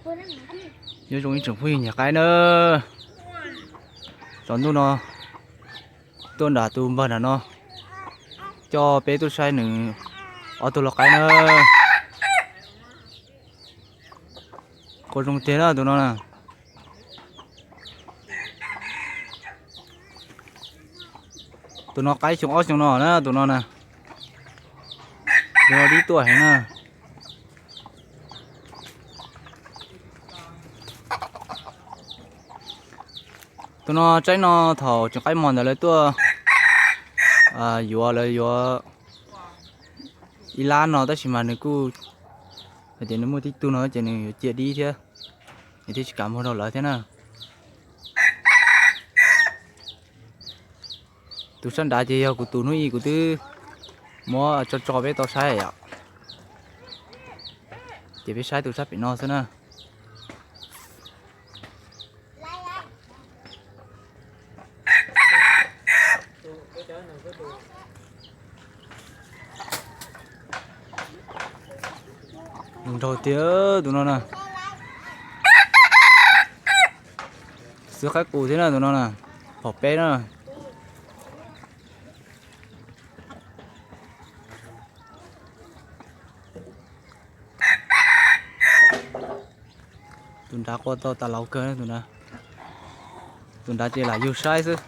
Nyob zoo ib tsoom phooj ywg nyiam qaib na, tsaus ntuj no tuaj nram tus npawg nram no coj peb tuaj saib nws ob tug lau qaib na. Qua zoo tiag na tus no na. Tus no qaib xyoo ob xyoo no na tus no na. Tus no dib tuaj heev na. Tus no tsaib no thaum tseem qaib mos ntawd lawv tuaj yuav, lawv yuav ib lab no tab sis mas nws kuj hais tias nws muaj tib tug no ces nws yuav cia dib thiab, nws thiaj tsis kam muag rau lawv thiab na. Tus sab nrad ces yog kuv tus hnub ib kuv twb muab tso tso peb tau saib yom. Ces peb saib tus sab pem no xwb na. Nrau tiag tus no na. Xwb qaib qus thiab na tus no na. Phom peb na. Tus nrad qua tau tas laus kawg tus nrad. Tus nrad ces lam yug saib xwb.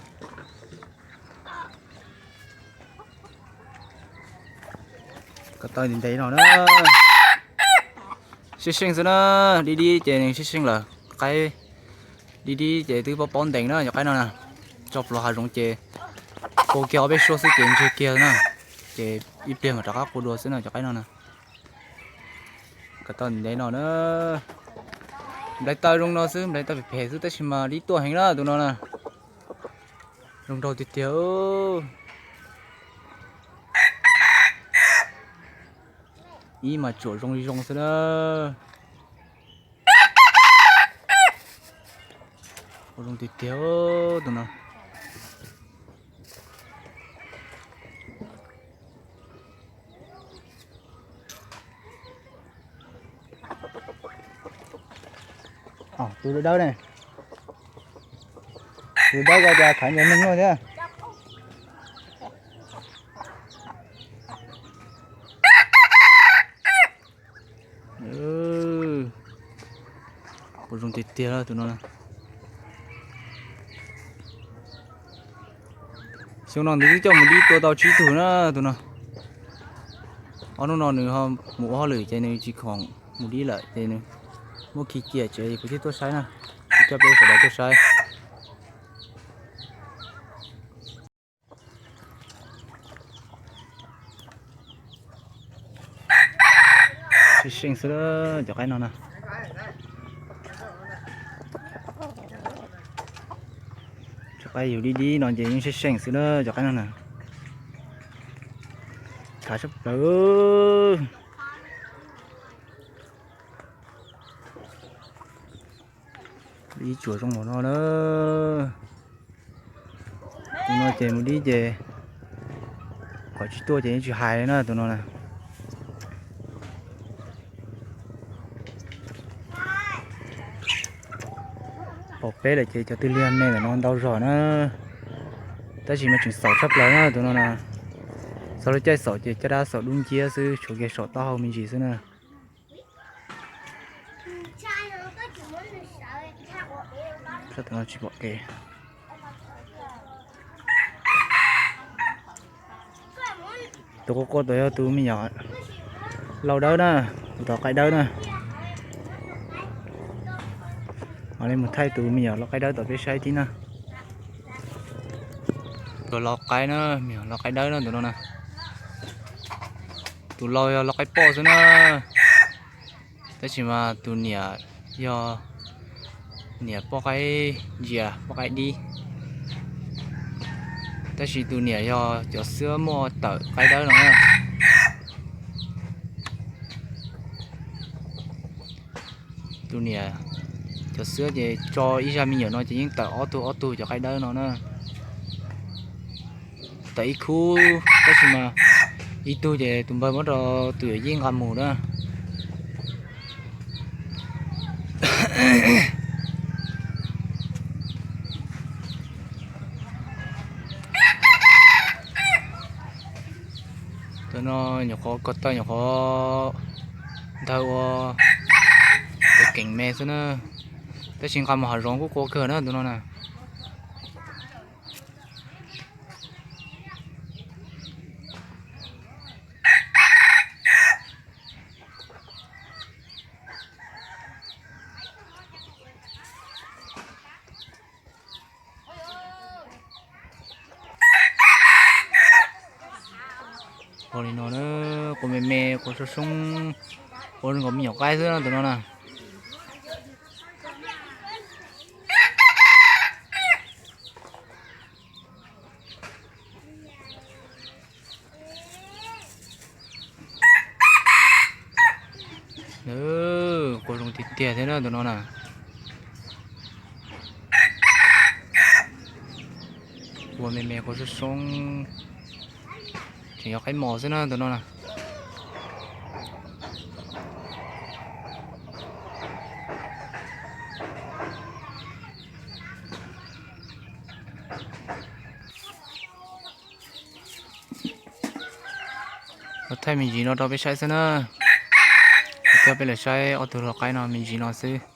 Kom tau ntev ntev no na. Sib seej xwb na, dib dib ces nws sib seej lawm. Qaib dib dib ces twb paub paub ntees na cov qaib no na. Tso pluav hav zoov ces qua kiag ob peb suab xwb ces ntseg kiag na. Ces ib pliag mam rov qab qua dua xwb na cov qaib no na. Kom tau ntev no na. Nplai taw zoo no xwb, nplai taw phem phem xwb tab sis mas dib tuaj heev na tus no na. Zoo nraug tiag tiag. Ib mas tsuam zoo li zoo xwb na. Ua zoo tiag tiag tus no. Tus dawb dawb ne, tus dawb ko cas khav ncaws neeg luaj thiab. Ua zoo tiag tiag tus no. Xyoo no nws twb coj mus dib tua tau tsib tug na tus no. Ob hnub no nws mus ua hauj lwm ces nws tsis khoom mus dib lawm ces nws muab khi cia tsev kuv thiaj tuaj saib na. Kuv coj peb sawv daws tuaj saib. Sib seej xwb cov qaib no na. Cov qaib yug dib dib no ces yeej sib seej xwb na cov qaib no na. Khav sab plaws. Ib tsuam zoo npaum no na. Tus no ces mus dib ces qhov tsis tuaj ces yeej tsis hais na tus no na. Pom peb lawm ces cov twg liag me ntawm no ntau zog na. Tab sis mas tseem xaum tshaj plaws na tus no na. Txog lub caij xaum ces caj dab xaum dub nciab xwb, tshuav kiag saum taub hau me ntsis xwb na. Sab tom no tsis pom kev. Tus qua qua tom yog tus me nyuam lau dawb na, tus tom qaib dawb na. Mam li mus thaij tus me nyuam lau qaib dawb tom peb saib tib na. Tus lau qaib na, me nyuam lau qaib dawb na tus no na. Tus lau yog lau qaib poj xwb na. Tab sis mas tus niam yog niam poj qaib ntsia, poj qaib dib. Tab sis tus niam yog cov xwb muaj tawm qaib dawb no na. Tus niam cov xwb ces tso ib zaj me nyuam no ces yeej tawm ob tug ob tug cov qaib dawb no na. Tawm ib khub tab sis mas ib tug ces tus npawg muab rau tus yawm yij nqa mus na. Tus no nyuam qhuav ko taw nyuam qhuav ntawg ua kev keem me xwb na. Tab sis nqa mus hav zoov kuj qua kawg na tus no na. Ua li no na, qua me me qua soob soob, qua zoo nkaus me nyuam qaib xwb no tus no na. Qua zoo tiag tiag thiab na tus no na. Qua me me qua soob soob, tseem yog qaib mos xwb na tus no na. Thaij me ntsis no rau peb saib xwb na. Coj peb los saib ob tug lau qaib no me ntsis no xwb.